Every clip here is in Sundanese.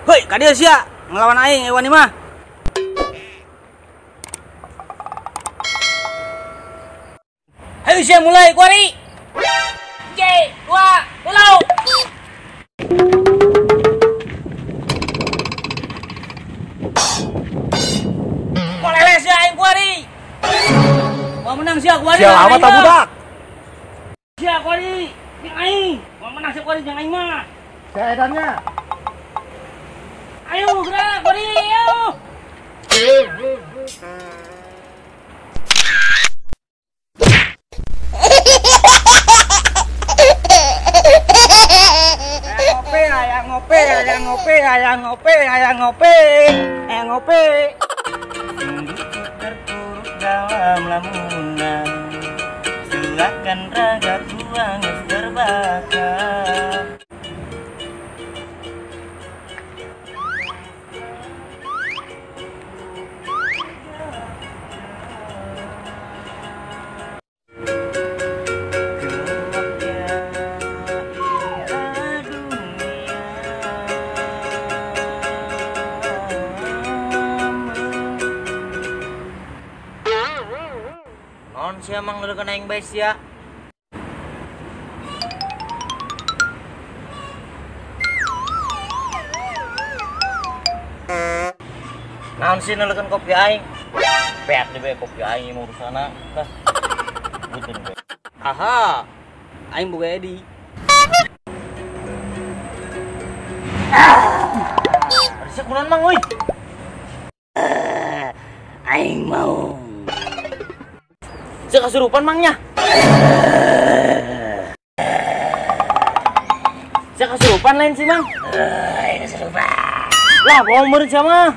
Hoi, ka dieu sia ngelawan aing wani mah. Ayo sia mulai kuari. J, dua, ulau. Kolele sia aing kuari. Mau menang sia kuari. Sia lama tak budak. Sia kuari, jeung aing. Mau menang sia kuari jeung aing mah. Sia edannya. Ayo gerak kuari, ayo. Ngopi, ayang ngopi, ayang ngopi, ayang ngopi, ayang ngopi. Terpuruk dalam lamunan, silakan ragaku hangus terbakar. Sia mang leureun aing bae sia. Naon sih neleukeun kopi aing? Peak deui bae kopi aing ieu urusana. Tah. Butuh bae. Aha. Aing boga Edi. Harusnya kunaon mang euy? Aing mau. Sia kasurupan mangnya. Sia kasurupan lain sih mang. Aing kasurupan. Lah bohong meureun sia mah.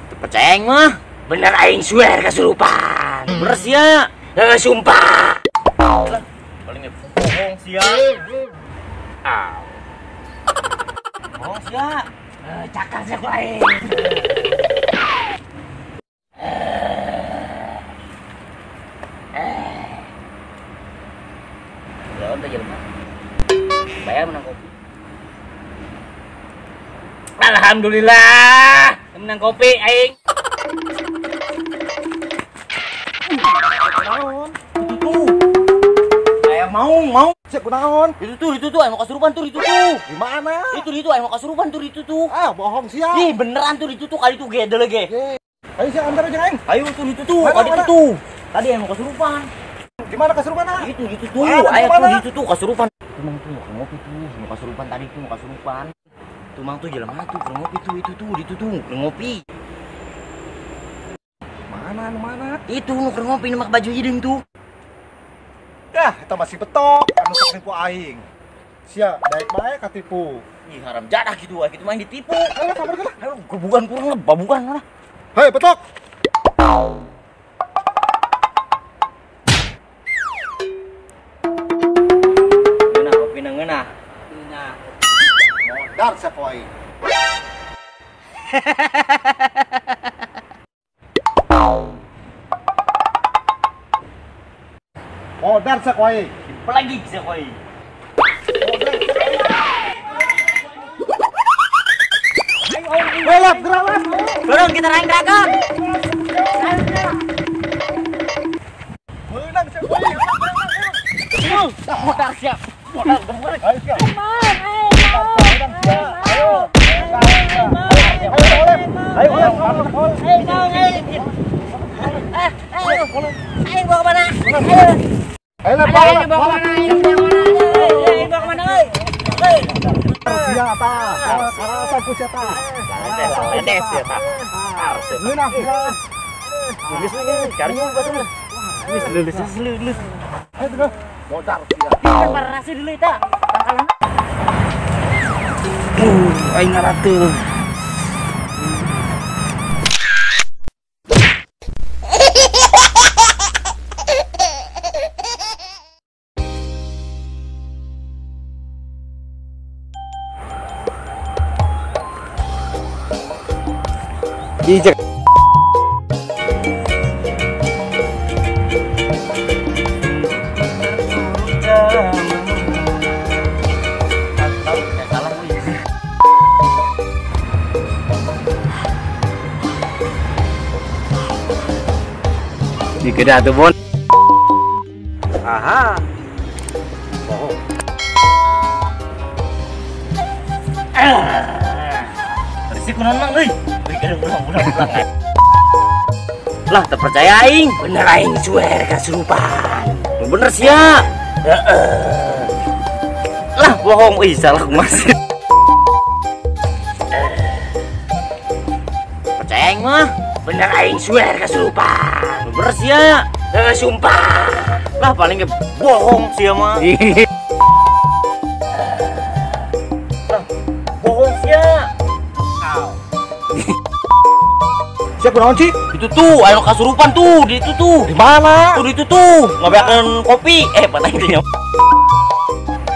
Teu percaya aing mah. Bener aing swear kasurupan. Bener sia. Sumpah. Lah, paling bohong sia. Ah. Bohong sia. Cakar sia ku aing. Bayar menang kopi. Alhamdulillah menang kopi aing. Naon? Itu tuh. Ayang mau. Sia kunaon? Itu tuh aing mau kasurupan tuh itu tuh. Di mana? Itu aing mau kasurupan tuh itu tuh. Ah, bohong sia. Ih, beneran tuh itu tuh kali tuh gedel ge. Ayo sia antar jeung aing. Ayo tuh itu tuh, kali itu tuh. Tadi aing mau kasurupan. Di mana kasurupan? Itu tuh. Ayo tuh itu tuh kasurupan. Tumang tuh mau ngopi tuh, mau kasurupan tadi tuh mau kasurupan. Tumang tuh jelema tuh keur ngopi tuh itu tuh, itu tuh keur ngopi. Mana anu mana? Itu nu keur ngopi nu make baju hideung tuh. Dah, eta masih betok anu sok nipu aing. Sia, daek bae katipu. Ih, haram jadah gitu, gitu mah ditipu. Ayo sabar geura. Ayo gebugan kurang babugan lah. Hei, betok. Ngeunah. Ngeunah. Modar sia ku aing. Modar sia ku aing. Pelagi sia ku aing. Welap gerak lap. Dorong kita raing dragon. Meunang sia ku aing. Modar sia. Modal bener. Ayo sia. Ayo. Ayo. Ayo. Ayo bawa kemana? Ayo Ayo bawa kemana? Ayo bawa kemana? Hei. Sia ta. Karasa ku sia ta. Ledes ya ta. Ngeunah. Lulus nih, cari batu. Lulus lulus. Ayo tuh. Modar sia. Kan pararase dulu eta. Tangkalan. Aing ngaratuh. Ijek. Salah. Gede atuh Bon. Aha. Oh. Bersih kunaon Mang euy. Ulang. Lah terpercaya aing. Bener aing swear kasurupan. Bener sia. Heeh. Lah bohong euy salah kumaha. Percaya aing mah. Bener aing swear kasurupan. Bener sia. Heeh sumpah. Lah paling bohong sia mah. Lah bohong sia. Siap kunaon Ci? Itu tuh, ayo kasurupan tuh, di itu tuh. Di mana? Tuh di itu tuh, ngabeakeun kopi. Patah itu nya.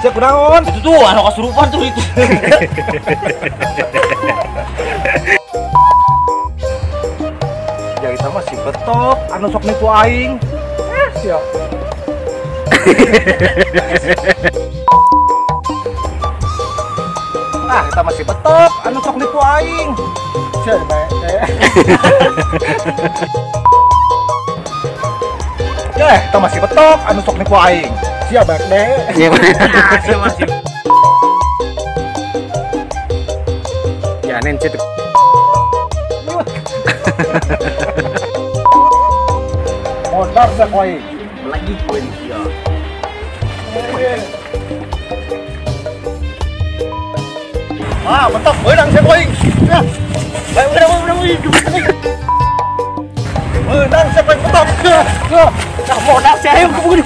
Siap kunaon? Itu tuh, ayo kasurupan tuh itu. Ya kita mah si betok, anu sok nipu aing. Siap. Ah, kita masih betok, anu sok nipu aing. Ya, kita masih betok, anu sok nipu aing. Siap bak deh. Iya masih. Ya nen situ. Modar sa aing. Lagi gue nih ya. Ah, betok beunang sia aing. Ya. Beunang sia aing betok. Nah, modal sia aing kebun.